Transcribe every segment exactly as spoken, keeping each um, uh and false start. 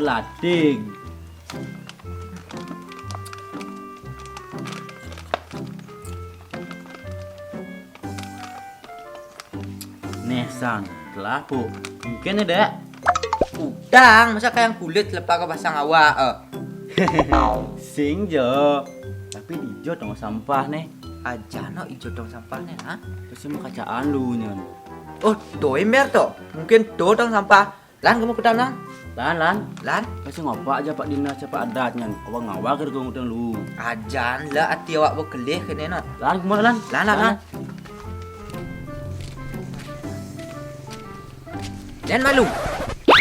Lading. Neh, San, telah, Puk. Mungkin ya, Dek. Udang, masa kayang kulit lepas ke pasang awak, eh. Sing jo. Tapi ijo tong sampah neh. Aja no ijo tong sampah neh, ha? Pasti mau kacaan lu nyen. Oh, to ember to. Mungkin to tong sampah. Lan, kamu kutang, Lan? Lan, lan. Lan? Kasih ngopak aja pak dinas, siapa adatnya. Awak ngawak kira ngutang lu. Ajan lah, ati awak bekelih kene, Not. Lan, kemana, Lan? Lan, lan, lan. Jan malu.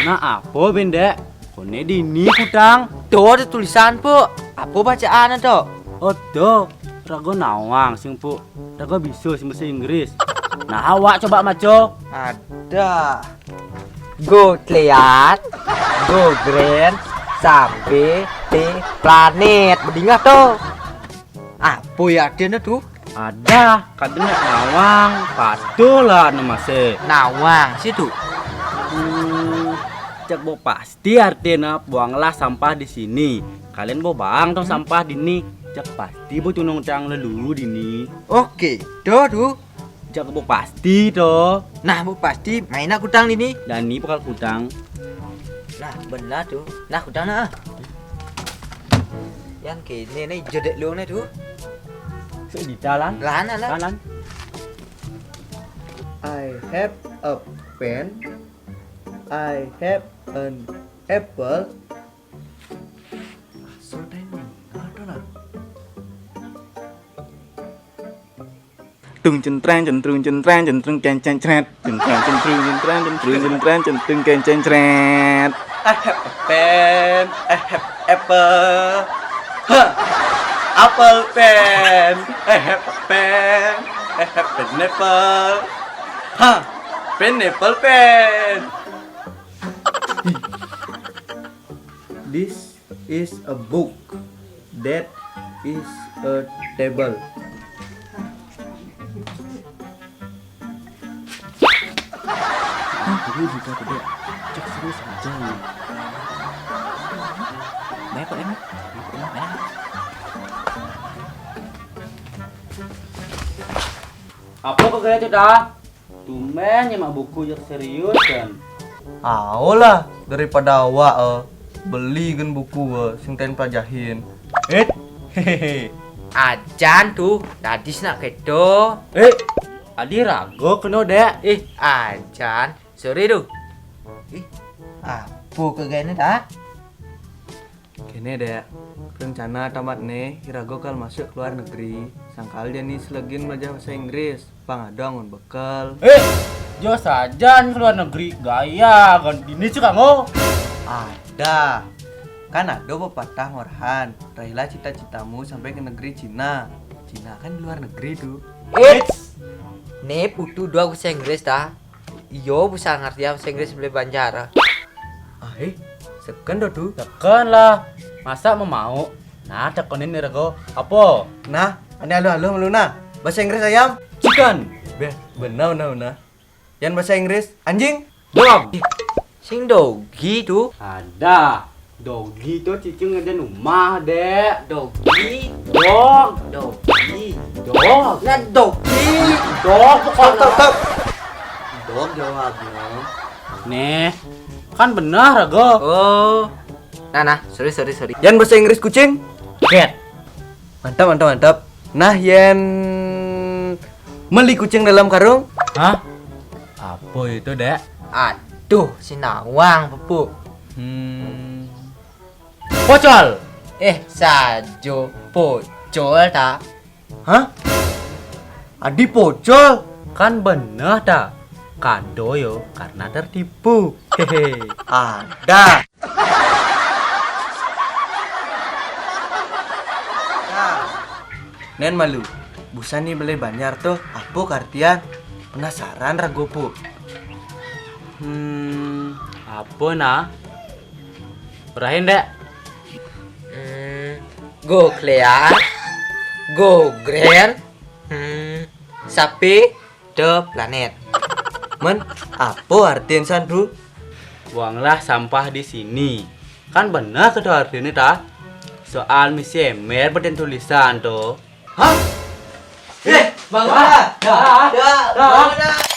Nah, apa, Bendek? Kone dini kutang. Tuh, ada tulisan, Puk. Apa bacaan tuh? Oh, tuh. Rago nawang, sing, Puk. Rago bisa sing bahasa Inggris. Nah, awak coba maco. Ada. Go clear, go green, sampai di planet. Bedingah tuh. Apa ya artinya tuh? Ada, kadang nak nawang, patuh lah nama se. Nawang, situ. Hmm, cek bo pasti artinya buanglah sampah di sini. Kalian bo bang tong sampah di ni. Cek pasti bo tunung tang lelu di ni. Oke, tuh tuh. Cek bo pasti tuh. Nah, bo pasti main aku tang di ni. Dan ni bakal kutang. Nah, benar tuh. Nah, kutang nah. Yang kene nih jedek lu nih tuh. Sedita, Lan. Lan, Lan, Lan. Lan, Lan. I have a pen. I have an apple. So tiny. Aduh, nah. Tung centreng centrung centreng centrung kenceng cret. Centreng centrung centreng centrung centreng centrung kenceng cret. I have a pen, I have apple. Ha! Apple pen. I have a pen, I have pineapple. Ha! Pineapple pen. This is a book. That is a table. Nah, ini buka gede. Cek serius aja. Banyak kok ini. Banyak. Apa kok gaya tuh dah? Tumen nyemak buku jak serius kan. Aolah, daripada awak eh, beli gen buku eh, sing ten pelajahin. Eh, hehehe. Ajan tuh, tadi nak kedo. Eh, adi rago keno, Dek. Ih, ajan. Sorry tuh. Ih, apa kegane dah? Kene, Dek. Rencana tamat ne, irago kal masuk ke luar negeri. Sangkal jani selegin belajar bahasa Inggris. Pang ada ngon bekel. Eh, jo sajan ke luar negeri. Gaya, kan dini sih kamu. Ada. Kan ada pepatah ngorahan, raihlah cita-citamu sampai ke negeri Cina. Cina kan di luar negeri tuh. Eits. Ne putu dua bahasa Inggris dah. Iyo, bisa ngerti bahasa Inggris boleh banjar. Ah, eh, seken do tu. Seken lah. Masa mau mau? Nah, tekonin ni rego. Apa? Nah, ane aluh-aluh meluna. Bahasa Inggris ayam? Chicken. Beh, benar, benar, benar. Yan bahasa Inggris, anjing. Dog. Sing dogi tu. Ada. Dogi tu cicing ada rumah, Dek. Dogi. Dog. Dogi. Dog. Nah, dogi. Dog pokoknya. Stop, stop, stop. Dog jawabnya. Nih, kan benar, Rago. Oh. Nah, nah, sorry, sorry, sorry. Yan bahasa Inggris kucing? Cat. Mantap, mantap, mantap. Nah, yen meli kucing dalam karung? Hah? Apa itu, Dek? Aduh, si nawang, pepuk. Hmm. Pocol. Eh, sajo pocol ta? Hah? Adi pocol? Kan bener ta? Kado yo, karena tertipu. Hehe. Ada. Nah. Nen malu. Busan ni beli banjar tuh, apa kartian? Penasaran ragu pu. Hmm, apa nah? Berahin, Dek. Hmm, go clear, go green, hmm, sapi the planet. Men, apa artian san, Bro? Buanglah sampah di sini. Kan bener kata artinya ta. Soal misi emer beten tulisan to. Hah? Eh, Bang Dah. Dah. Dah. Dah.